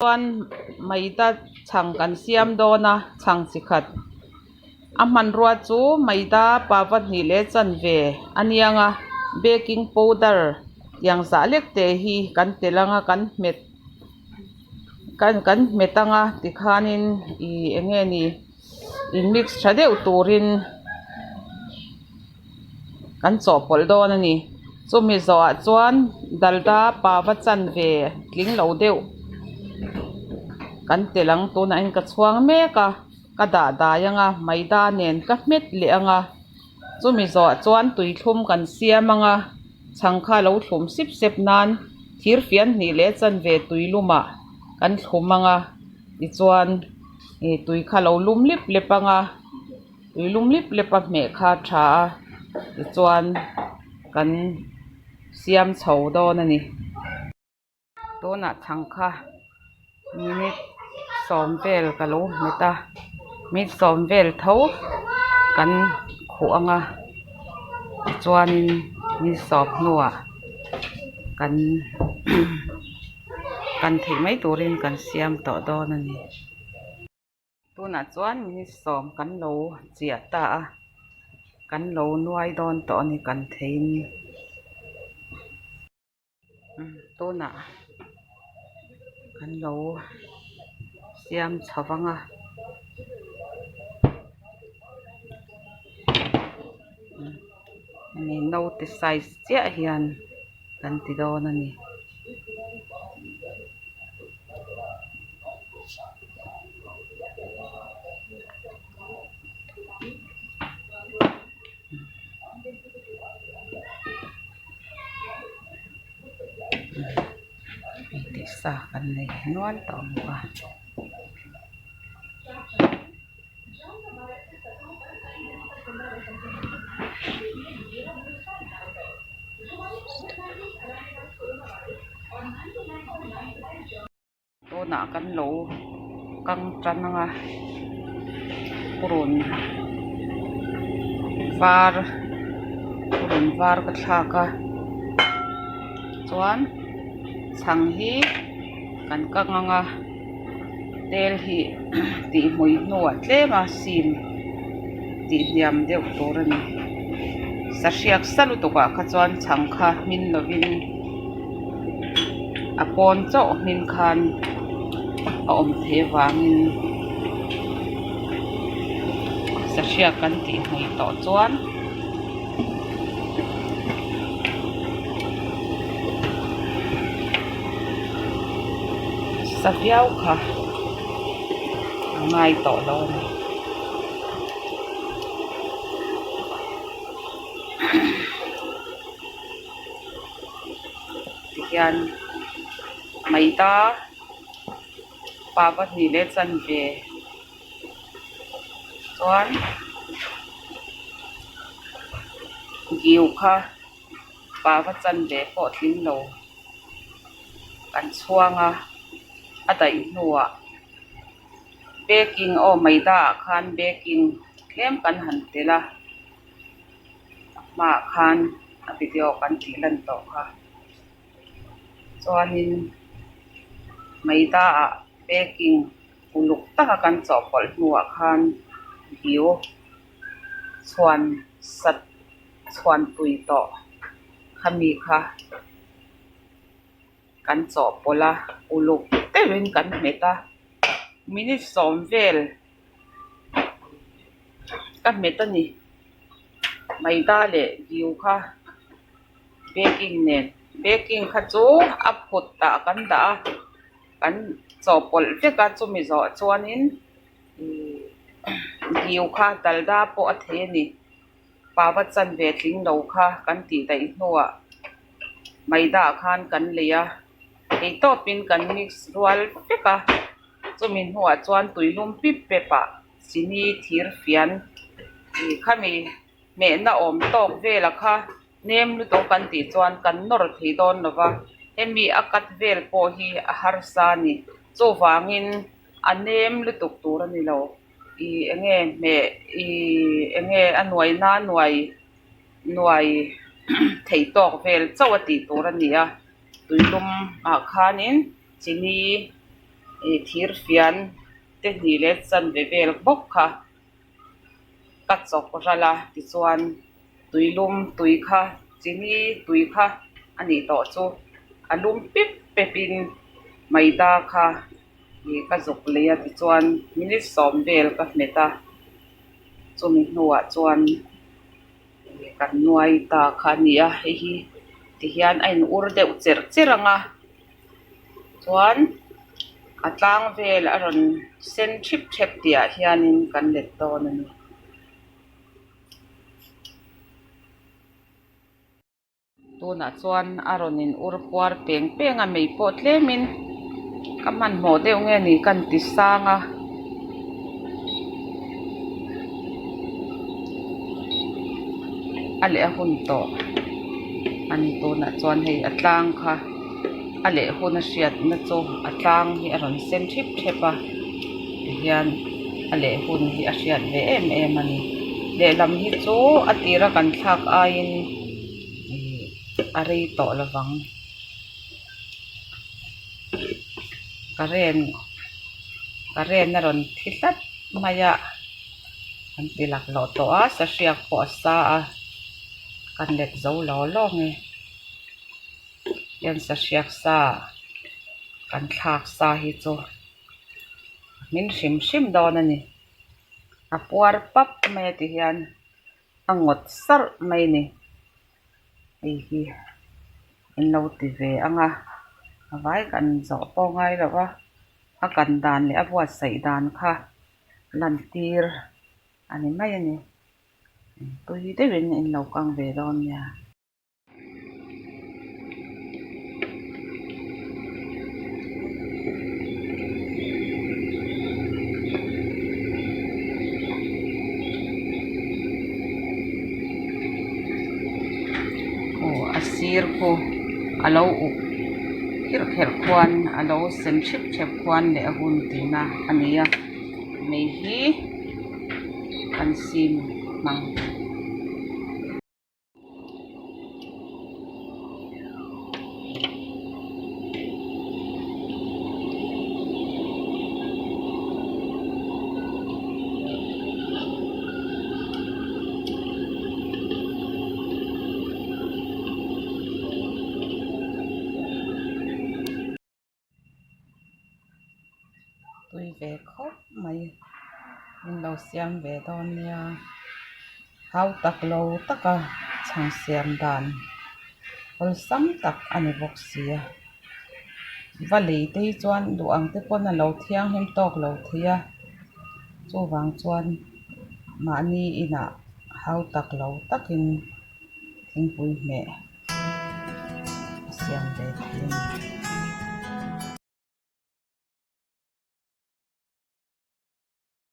Chuan maida chhang kan siam dawn a chhang chi khat a hmanrua chu maida pava hnih leh chanve a niang a baking powder tiang zah lek te hi kan telh ang a kan hmet kan kan hmet ang a tikhanin ih eng nge ni in mix tha deuh turin kan chawhpawlh dawn a ni chumi zawhah chuan dalda pava chanve tling lo deuh kan telh ang tunah hian ka chhuang mek a ka dah dai ang a maida nen ka hmet leh ang a chumi zawhah chuan tui thlum kan siam ang a chhang kha lo thlum sip sep nan thir fian hnih leh chanve tui lumah kan thlum ang a tichuan ih tui kha lo lum lip lep ang a. Tui lum lip lep a hmeh kha a tha a tichuan kan siam chho dawn a ni. Tunah chhang kha minute sawm vel ka lo hmet a minute sawm vel tho kan khuh ang a tichuanin minute sawm hnuah kan kan theih mai turin kan siam tawh dawn a ni. Tunah chuan minute sawm kan lo chiah ta a, kan lo nuai dawn tawh a ni kan theiin tunah kan lo siam chho vang a. Hemi naute size chiah hian kan ti dawn a ni. Hei tih sa kan nei nual tawh bawk a. Tunah kan lo kang tan ang a purun var purun var ka thlak a chuan chhang hi kan kang ang a. Tel hi tih hmui hnuah tlem a sim tih hniam deuh tur a ni. Sahriak sa lutuk ah kha chuan chhang kha hmin lovin a pawn chauh hmin khan a awm theih avangin sahriak kan tih hmui tawh chuan. Sa viau kha a ngai tawh lo a ni. Tihian maida pava hnih leh chanve chuan giu kha pava chanve pawh tling lo. Kan chhuang a, a daih hnuah baking aw maida ah khan baking tlem kan han tel a, a hmaah khan a video kan tih lan tawh kha. Chuanin maida ah baking uluk taka kan chawhpawlh hnuah khan biu chhuan sat chhuan pui tawh khami kha kan chawhpawlh a uluk deuhin kan hmet a minute sawm vel ka hmet a ni maida leh biu kha baking nen baking kha chu a phut ah kan dah a kan chawhpawlh vek a chumi zawh chuanin ihh biu kha dalda pawh a thei a ni. Pava chanve tling lo kha kan tih daih hnuah maida ah khan kan lei a, theitawpin kan mix rual vek a, chumi hnuah chuan tuilum pip pep ah chini thir fian ih khami hmehna awm tawk vela kha nem lutuk kan tih chuan kan nawr thei dawn lo va, hemi a cut vel pawh hi a harsa a ni, chuvangin a nem lutuk tur a ni lo. Ih enge hmeh ih enge a nuai na nuai nuai theih tawk vel chauh a tih tur a ni a tuilum ah khanin chini Ih thir fian te hnih leh chanve vel bawk kha ka chawk ral a tichuan tuilum tui kha chini tui kha a nih tawh chu a lum pep pep in maida kha ih ka zuk lei a tichuan minute sawm vel ka hmet a chumi hnuah chuan kan nuai ta kha a ni a hei hi tihian a in ur deuh cherh cherh ang a chuan a tlang vel a rawn sen thip thep tih ah hianin kan let dawn a ni. Tunah chuan a rawn in ur puar peng peng a mei pawh tlemin ka hmanhmawh deuh nge ni ka inti sang a. A leh a hun tawh a ni tunah chuan hei a tlang kha a leh hun a hriatna chu a tlang hi a rawn sen thip thep a tihian a leh hun hi a hriat ve em em a ni lehlam hi chu a tira kan thlak aiin ihh a rei tawh lovang current current a rawn thi tlat mai a an ti laklawh tawh a sahriak pawh a sa a kan let zo law law nge. Hian sahriak sa kan thlak sa hi chu min hrim hrim dawn a ni a puar pap mai a ti hian a ngawt sarh mai a ni hei hi an lo ti ve ang a a vai kan zawh pawh ngai lo va a kan dan leh a buatsaih dan kha lantir a ni mai a ni tui deuhin in lo kang ve dawn nia. Aw a sir khu a lo uk khirh kherh khuan a lo sen hrep hrep khuan leh a hun tihna a ni a mei hi kan sim hmang. Tui ve khawp mai min lo siam ve dawn nia hau tak lo taka chhang siam dan awlsam tak a ni bawk si a va lei te hi chuan duh ang te pawn a lo thianghlim tawk lo thei a chuvang chuan mahni inah hau tak lo takin thingpui hmeh. A siam ve thei a ni.